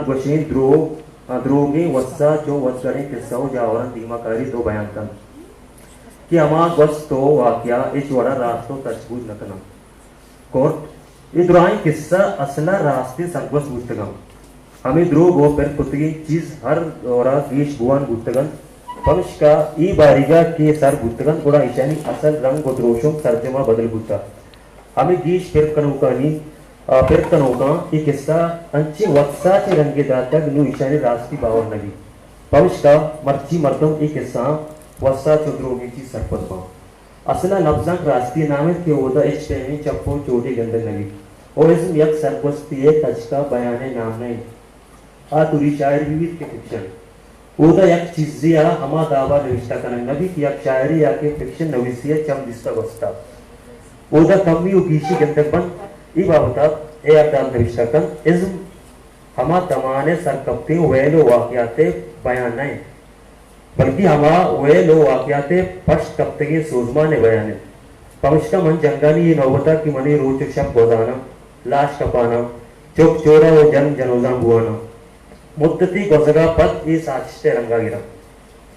گوشیں دروگ، دروگیں وسا چو وسگڑیں کسہ و جاوراں دیما کاریت و بیان کنت کہ ہما گوست و واقعہ ہچ وڑا راست و تچک بوت نہ کناں۔ کرت، اے درائیں کسہ اصلا راستیں سرگوست بوتگاں۔ ہمے دروگ و پر کتگیں چیز ہر دورا گیش بوان بوتگنت، پمشکا اے باریگا کہ سر بوتگنت گڑا ایشانی اصل رنگ و دروشم سرجما بدل بوتہ۔ ہمے گیش پر کنوکانی، آ، پر کنوکاں اے کسہ انچیں وتساچیں رنگے داتگ نوں ایشانی راستی باور نہ بیت۔ پمشکا مرچی مردم اے کسہاں وتساچ و دروگیں چیز سرپد باں۔ اصلا لبزانک راستی نام انت کہ اودا ہچ پیمیں چپ و چوٹے گندگ نہ بیت۔ و ازم یک سرگوستے ء تچکا بیانے نام نہ انت۔ آ توری شاعر بہ بیت کہ فکشن۔ اودا یک چیزے ء ہما دابا نبشتہ کنگ نہ بیت کہ یک شاعرے یا کہ فکشن نویسے ء چم دیستہ گوستہ۔ اودا کمی و گیشی گندگ بنت۔ اے بابت ء اے اردال نبشتہ کنت، ازم ہما دمان ء سرکپتیں ویل و واقعات ء بیان نہ انت، بلکیں ہما ویل و واقعات ء پشت کپتگیں سوزمان ء بیان انت۔ پمشکا من جنگانی اے نوبت ء کہ منی روچ و شپ گوزاناں، لاش کپاناں، چک چورہ و جنگ جنوزان بواناں۔ مدتے گوزگا پد اے ساچشت ء رنگا گراں۔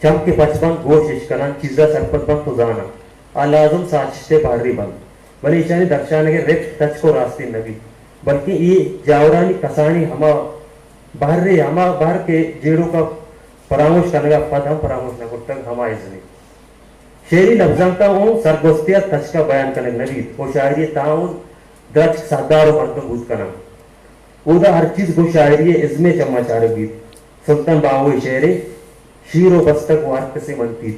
چم کہ پچ بنت، گوش اشکناں، چیزا سرپد بنت و زاناں۔ آ لازم ساچشت ء بہرے بنت، بلے ایشانی درشانگ ء رپک تچک و راستین نہ بیت، بلکیں اے جاورانی کسانی ہما بہرے، ہما بہر کہ جیڑوک ء پراموش کنگ ء پد ہم پراموش نہ کرتگ، ہما ازمے۔ شعری لبزانک ء اوں سرگوستے ء تچک ء بیان کنگ نہ بیت و شاعری ء تہا اوں درچک ساہدار و مردم بوت کناں۔ اودا ہر چیز گوں شاعری ء ازمے چماں چارگ بیت۔ سلطان باہو ء شعرے، شیر و بستک و ہر کسے منتیت،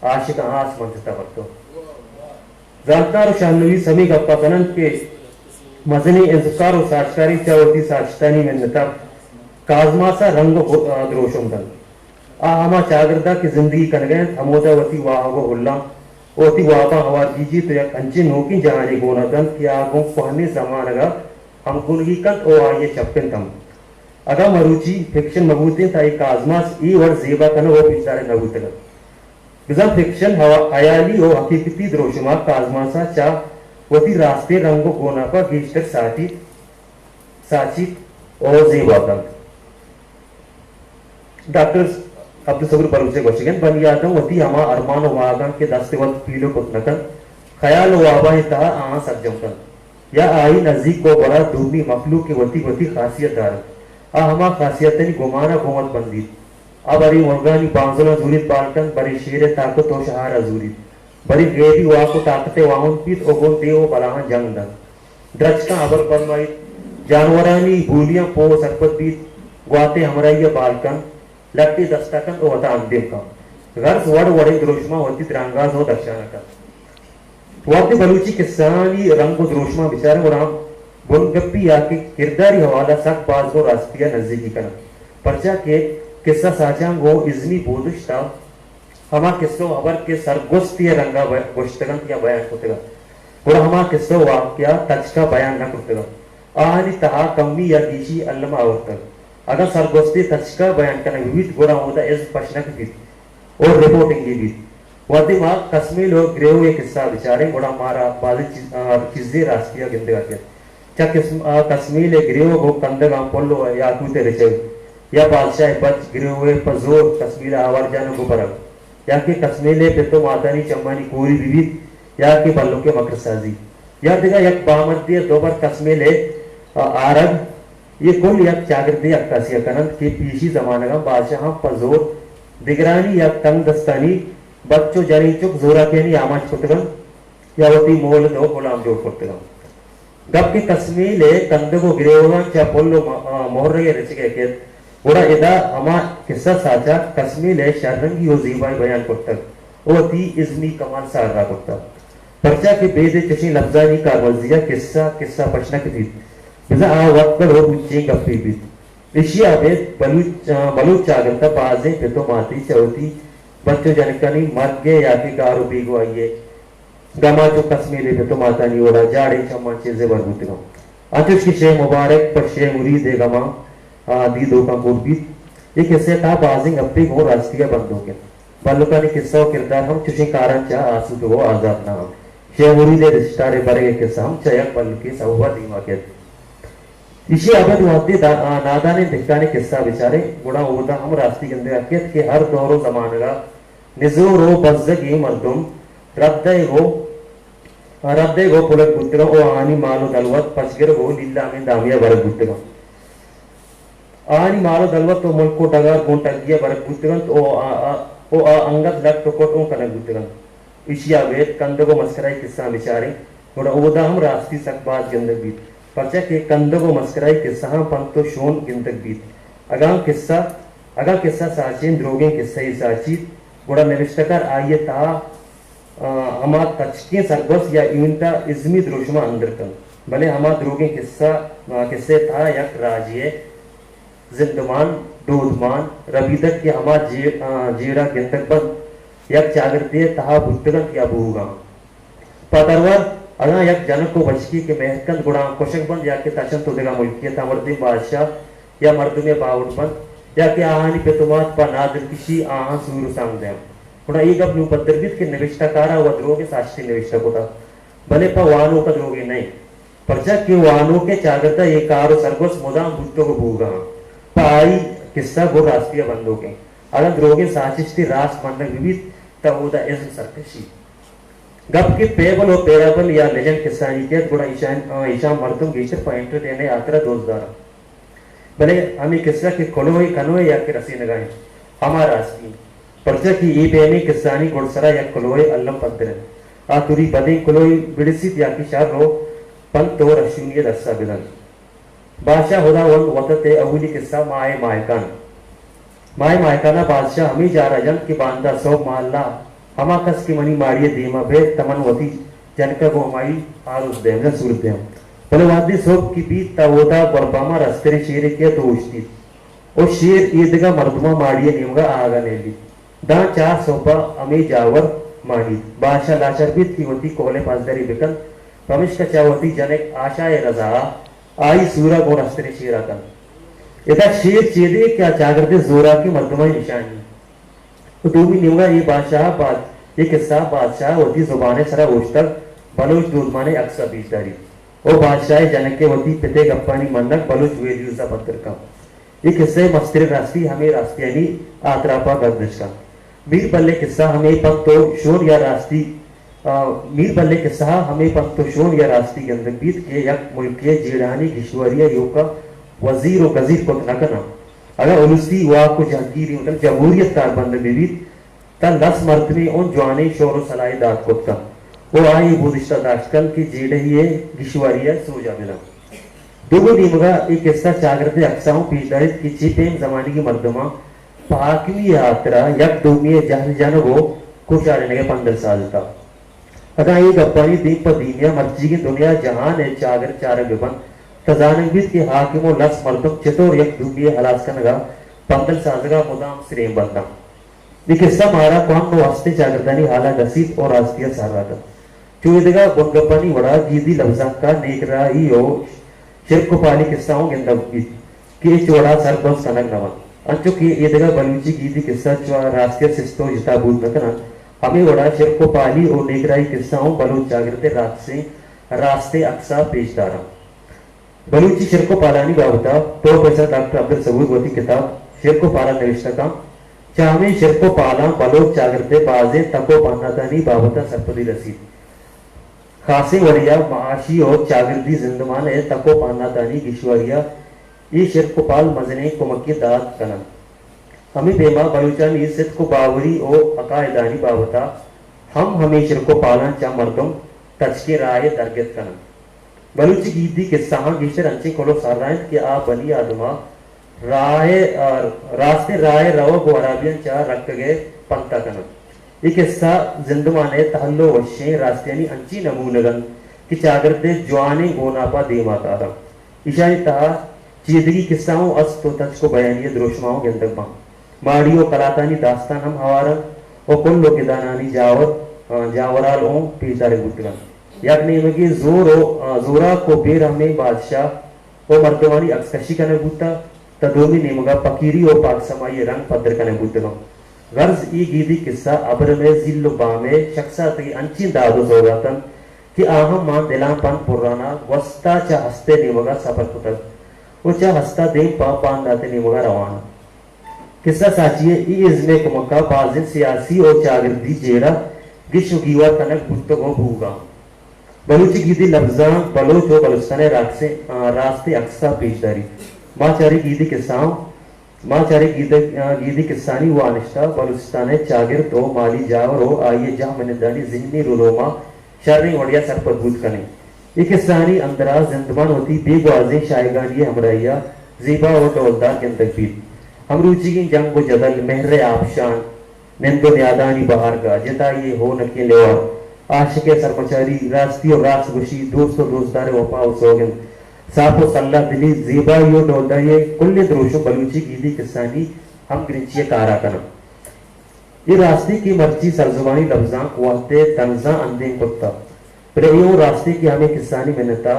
عاشقاں آس منتتہ بر تو۔ زانتکار و شہنویس ہمے گپا کننت کہ مزنیں ازمکار و ساچکارے چہ وتی ساچتانی منتا کازماسا رنگ و دروشم دنت۔ آ ہما چاگردا کہ زندگی کنگا انت، ہمودا وتی واہگ و ہلاں و وتی واباں ہوار گیجیت و یک انچیں نوکیں جہانے گونا دنت کہ آ گوں کوہنیں زمانگا ہمگونگی کنت و آئیا چپنت ہم۔ اگاں مروچی فکشن مبوتیں تہ اے کازماس اے وڑ زیبا کنگ و پیشدارگ نبوتگ ات۔ بزاں فکشن ہوا-، ہیالی و حقیقتی دروشما کازماسا چہ وتی راستیں رنگ و گوناپا گیشتر ساچیت، ساچیت و زیبا کنت۔ ڈاکٹر عبدالصبور بلوچ ء گوشگ انت، بنی آدم وتی ہما ارمان و واہگاں کہ دست وت پیلو کت نہ کنت، خیال و وابانی تہا آہاں سرجم کنت یا آئی نزیک و گڑا دومی مخلوق کہ وتی وتی خاصیت دارنت، آ ہما خاصیتانی گمان ء گوں وت بندیت۔ آ برے مرگانی بانزلاں زوریت بال کنت، برے شیر ء طاقت و شہار ء زوریت، برے غیبی واک و طاقت ء واہند بیت و گوں دیو و بلاہاں جنگ دنت۔ درچکاں ہبر پرمائیت، جانورانی بولیاں پوہ و سرپد بیت، گوات ء ہمراہی ء بال کنت، لٹ ء دست ء کنت و وتا ہمدیم کنت۔ غرض وڑ وڑیں دروشماں وتی درانگاز ء درشان ء کنت۔ وہدے بلوچی کسہانی رنگ و دروشماں بچاریں گڑا بنگپی یا کہ کرداری حوالہ سک باز گوں راستی ء نزیکی کنت، پرچا کہ کسہ ساچاں گوں ازمی بودشت ء ہما کسہ و ہبر کہ سرگوستی ء رنگ ء بہ-، گوشتگ انت یا بیان کتگ انت، گڑا ہما کسہ و واقعہ تچک ء بیان نہ کرتگ انت۔ آہانی تہا کمی یا گیشی الم ء آورتگ۔ اگاں سرگوستی تچک ء بیان کنگ بہ بیت، گڑا اودا ازم پش نہ کپیت و رپورٹنگی بیت۔ وہدے ما کسمیل و گریو ء کسہ ء بچاریں، گڑا مارا بازیں چیز-، آ، چیزے راستی ء گندگ ء کیت۔ چہ کسم-، آ، کسمیل ء گریوگ و کندگاں پل و یاکوت ء رچگ، یا بادشاہ ء بچ گریو ء پہ زور کسمیل ء آوار جنگ و برگ، یا کہ کسمیل ء پت و ماتانی چمانی کوری بہ بیت، یا کہ بلوک ء مکر سازی، یا دگہ یک بامردے ء دوبر کسمیل ء، آ، آرگ، اے کل یک چاگردے عکاسی ء کن انت کہ پیشی زمانگاں بادشاہاں پہ زور دگرانی یا تنگ دستانی بچ و جنین چک زوراکیانی آماچ کتگ انت۔ یا وتی مولد و غلام جوڑ کرتگاں۔ گپ کہ کسمیل ء کندگ و گریوگاں چہ پل و م-، آ، مہرگ ء رچگ ء کیت، گڑا ادا ہما کسہ ساچا کسمیل ء شررنگی و زیبائی بیان کرتگ و وتی ازمی کمال ساڑرا کرتگ۔ پرچا کہ بید ء چشیں لبزانی کارمرزی ء کسہ، کسہ پش نہ کپیت، بزاں آ وتگڑ و بنچیں گپے بیت۔ ایشی ء ابید بلوچ، آ، بلوچ چاگرد ء بازیں پت و ماتے چہ وتی بچ و جنکانی مرگ ء یا کہ گار و بیگواہی ء گما چو کسمیل ء پت و ماتانی وڑا جاڑیں چماں چہ زبر بوتگ انت۔ انچوش کہ شے مبارک پہ شے مرید ء گماں، آ، دیدوکاں کور بیت۔ اے کسہ ء تہا بازیں گپے گوں راستی ء بندوک انت۔ بلکانی کسہ و کردار ہم چشیں کاراں چہ آسودگ و آزات نہ انت۔ شے مرید ء رجسٹر ء برگ ء کسہ ہم چہ یک بلکیں سوب ء دیما کیت۔ ایشی ء ابید وھدے دا-، آ، نادانیں دھکانی کسہ بچاریں، گڑا اودا ہم راستی گندگ ء کیت کہ ہر دور و زمانگ ء نزور و بزگیں مردم ردئیگ و، آ، ردئیگ و پلگ بوتگ انت و آہانی مال و دلوت پچگرگ و لیلامیں دامے ء برگ بوتگ انت۔ آہانی مال و دلوت و ملک و ڈگار گوں ٹگی ء برگ بوتگ انت و آ، آ، و آ انگت لٹ و کٹ اوں کنگ بوتگ انت۔ ایشی ء ابید کندگ و مسکرا ئی کسہاں بچاریں، گڑا اودا ہم راستی سک باز گندگ بیت، پرچا کہ کندگ و مسکرا ئی کسہاں پنت و شون گندگ بیت۔ اگاں کسہ، اگاں کسہ ساچیں دروگیں کسہ یے ساچیت، گڑا نبشتہ کار آئی ء تہا، آ، ہما تچکیں سرگوست یا ایونٹ ء ازمی دروشم ء اندر کنت، بلے ہما دروگیں کسہ، آ، کسہ ء تہا یک راجے ء زندمان، دودمان، ربیدگ کہ ہما جیڑ، آ، جیڑہ گندگ بنت، یک چاگردے ء تہا بوتگ انت یا بوگ ء انت۔ پہ درور، اگاں یک جنک و بچکے کہ مہر کنت، گڑا آ کشگ بنت یا کہ تچ انت و دگہ ملکے ء تمردیں بادشاہ یا مردمے ء باہوٹ بنت، یا کہ آہانی پت و مات پہ نادلکشی آہاں سور و سانگ دینت۔ گڑا اے گپ نوں پدر بیت کہ نبشتہ کار ء و دروگ ء ساچتی نبشتہ کتگ، بلے پہ وانوک ء دروگے نہ انت۔ پرچا کہ وانوک ء چاگرد ء اے کار و سرگوست مدام بوتگ و بوگ ء انت۔ پہ آئی کسہ گوں راستی ء بندوک انت۔ اگاں دروگیں ساچشتے راست منگ بہ بیت، تہ اودا ازم سرکشیت۔ گپ کہ پیبل و پیرابل یا لیجنڈ کسہانی کیت، گڑا ایشان، آ، ایشاں مردم گیشتر پہ انٹرٹین ء ہاترا دوست دارنت۔ بلے ہمے کسہ کہ کلوہ ء کنوہ یا کہ رسینگا انت، ہما راستی انت۔ پرچا کہ اے پیمیں کسہانی گڈسرا یک کلوہ ء الم پدر انت۔ آ توری بدیں کلوہے بڑسیت یا کہ شر و پنت و رہشونی ء درسا بدنت۔ بادشاہ ہداوند وتت ء اولی کسہ ماہ ماہکان۔ ماہ ماہکان ء بادشاہ ہمے جار ء جنت کہ باندا سہب ماہلا ہما کس کہ منی ماڑی ء دیما بیت، تہ من وتی جنک ء گوں ہمائی آروس دیم یا سورت دیم۔ بلے وہدے سہب کہ بیت، تہ اودا گورباما رستریں شیرے کیت و اوشتیت۔ و شیر ایدگہ مردماں ماڑی ء نیمگا آہگا نیلیت۔ داں چار سہبا ہمے جاور مانیت۔ بادشاہ لاچار بیت کہ وتی کہول ء پاسداری بکنت، پمشکا چہ وتی جنک آشا ء رضا ء آئی سورا گوں رستریں شیرا کنت۔ ادا شیر چیدے کہ آ چاگردے زوراکیں مردمانی نشانی انت۔ و دومی نیمگا اے بادشاہ ء باد-، اے کسہ ء بادشاہ ء وتی زبان ء سرا اوشتگ بلوچ دودمانیں عکس ء پیش داریت۔ و بادشاہ ء جنک ء وتی پت ء گپانی منگ بلوچ ویلیوز ء پدر کنت۔ اے کسہ ء مستریں راستی ہمے راستیانی آتراپ ء گردش کنت۔ میر بل ء کسہ ہمے پنت و شون یا راستی، آ، میر بل ء کسہ ء ہمے پنت و شون یا راستی گندگ بیت کہ یک ملکے ء جیڑہانی گیشواری ء ایوک ء وزیر و گزیر کت نہ کناں۔ اگاں السی واک و جہگیری، مطلب جمہوریت کار بندگ بہ بیت، تاں لس مردمے اوں جوانیں شور و سلاہے دات کت کنت و آئی بودشتہ داشت کنت کہ جیڑہی ء گیشواری ء سوجا بدنت۔ دومی نیمگا اے کسہ چاگرد ء عکساں پیش داریت کہ چے پیم زمانگی مردماں پہ حاکمی ء ہاترا یک دومی ء جہل جنگ و کوشارینگ ء پندل سازتہ۔ اگاں اے گپانی دیم پہ دیمیا مرچیگیں دنیا جہان ء چاگرد چارگ بہ بنت، تہ زانگ بیت کہ حاکم و لس مردم چتور یک دومی ء ہلاس کنگا پندل سازگا مدام سرین بنت انت۔ اے کسہ مارا کوہن و ہستیں چاگردانی حالا رسیت و راستی ء سہرا دنت۔ چو ایدگہ بنگپانی وڑا گیدی لبزانک ء نیکراہی و شرک و پالی کسہ اوں گندگ بیت کہ ہچ وڑا سر بز کنگ نہ بنت۔ انچو کہ ایدگہ بلوچی گیدی کسہ چو راستی ء سست و جتا بوت نہ کننت، ہمے وڑا شرک و پالی و نیکراہی کسہ اوں بلوچ چاگرد ء راستیں، راستیں عکس ء پیش دارنت۔ بلوچی شرک و پالانی بابت ء پروفیسر ڈاکٹر عبدالصبور وتی کتاب شرک و پالان نوشتہ کن۔ چہ ہمے شرک و پالاں بلوچ چاگرد ء بازیں تک و پہناتانی بابت ء سرپدی رسیت۔ خاصیں وڑے ء معاشی و چاگردی زندمان ء تک و پہناتانی گیشواری ء اے شرک و پال مزنیں کمکے دات کن انت۔ ہمے پیما بلوچانی ستک و باوری و عقائدانی بابت ء ہم ہمے شرک و پالاں چہ مردم تچکیں راہے درگت کن انت۔ بلوچی گیدی کسہاں گیشتر انچیں کلوہ سہرا انت کہ آ بنی آدم ء راہ ء، راستیں راہ ء روگ و ہرابیاں چہ رکگ ء پنت ء کن انت۔ اے کسہ زندمان ء تہل و وشیں راستیانی انچیں نمونگ انت کہ چاگرد ء جوانیں گوناپ ء دیما کار انت۔ ایشانی تہا چیدگی کسہ اوں است و تچک و بیانی ء دروشم ء اوں گندگ بنت۔ ماڑی و کلاتانی داستان ہم ہوار انت و کل و گدانانی جاور، آ، جاورال اوں پیش دارگ بوتگ انت۔ یک نیمگے زور و، آ، زوراک و بے رحمیں بادشاہ و مردمانی عکس کشی کنگ بوتگ، تہ دومی نیمگا پکیری و پاکسمائی ء رنگ پدر کنگ بوتگ انت۔ غرض اے گیدی کسہ ابرم ء زیل و بام ء شکساتگیں انچیں داد و سوگات انت کہ آہاں مان دلاں پند پران ء گوستا چہ ہست ء نیمگا سپر کتگ۔ ءُ چہ ہستا دیم پہ باندات ءِ نیمگ ءَ روان اَنت۔ کسہ ساچی ءِ اے ازم ءِ کمک ءَ بازیں سیاسی ءُ چاگردی جیڑہ گیش ءُ گیوار کنگ بوتگ ءُ بوگ ءَ اَنت۔ بلوچی گیدی لبزانک بلوچ ءُ بلوچستان ءِ راکسیں، آ، راستیں اکس ءَ پیش داریت۔ ما چاریں گیدی کسہاں، ما چاریں گیدگ-، آ، گیدی کسہانی وانشت ءَ بلوچستان ءِ چاگرد ءُ مالی جاور ءُ آئی ءِ جاہ منندانی ذہنی رولوم ءَ شریں وڑے ءَ سرپد بوت کنیں۔ اے کسہانی اندر ءَ زندمان وتی بے گوازیں شاہگانی ءِ ہمراہی ءَ زیبا ءُ ڈولدار گندگ بیت۔ ہمروچیگیں جنگ ءُ جدل، مہر ءِ آپشان، نند ءُ نیادانی بہارگاہ، جتائی ءِ ہونکیں لیوار، عاشق ءِ سرمچاری، راستی ءُ راست گوشی، دوست ءُ دوستدار ءِ وپا ءُ سوگند، ساپ ءُ سلاہ دلی، زیبائی ءُ ڈولداری ءِ کلیں دروشم بلوچی گیدی کسہانی ہمگرنچی ءِ کار ءَ کناں۔ اے راستی کہ مرچی سرزبانی لبزانک وہد ءِ تنزاں اندیم کرتہ، بلے اے اوں راستی کہ ہمے کسہانی منت ءَ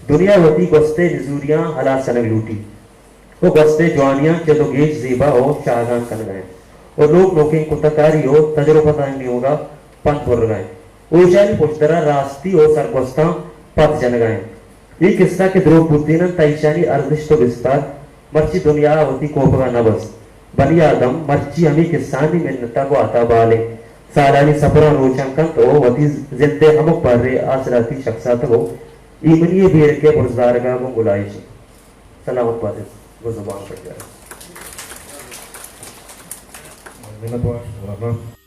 دنیا وتی گوست ءِ نزوریاں ہلاس کنگ لوٹیت ءُ گوست ءِ جوانیاں چد ءُ گیش زیبا ءُ شاہگان کنگ ءَ انت ءُ نوک نوکیں کتہ کاری ءُ تجربتانی نیمگ ءَ پنت برگ ءَ انت ءُ ایشانی پشدر ءَ راستی ءُ سرگوستاں پد جنگ ءَ انت۔ اے کسہ کہ دروگ بوتین انت، تہ ایشانی ارزشت ءُ بستار مرچی دنیا ءَ وتی کوپگ ءَ نہ بست۔ بنی آدم مرچی ہمے کسہانی منت ءَ گوں عطا بال انت۔ سالانی سپراں روچاں کنت ءُ وتی زند ءِ ہمک بہرے آسراتی شخصاتگ ءُ ایمنی ءِ بیرک ءِ برزدارگ ءَ گوں گلائیش انت۔ سلامت بات ات گوں زبان پجار۔ منت وار شمارا۔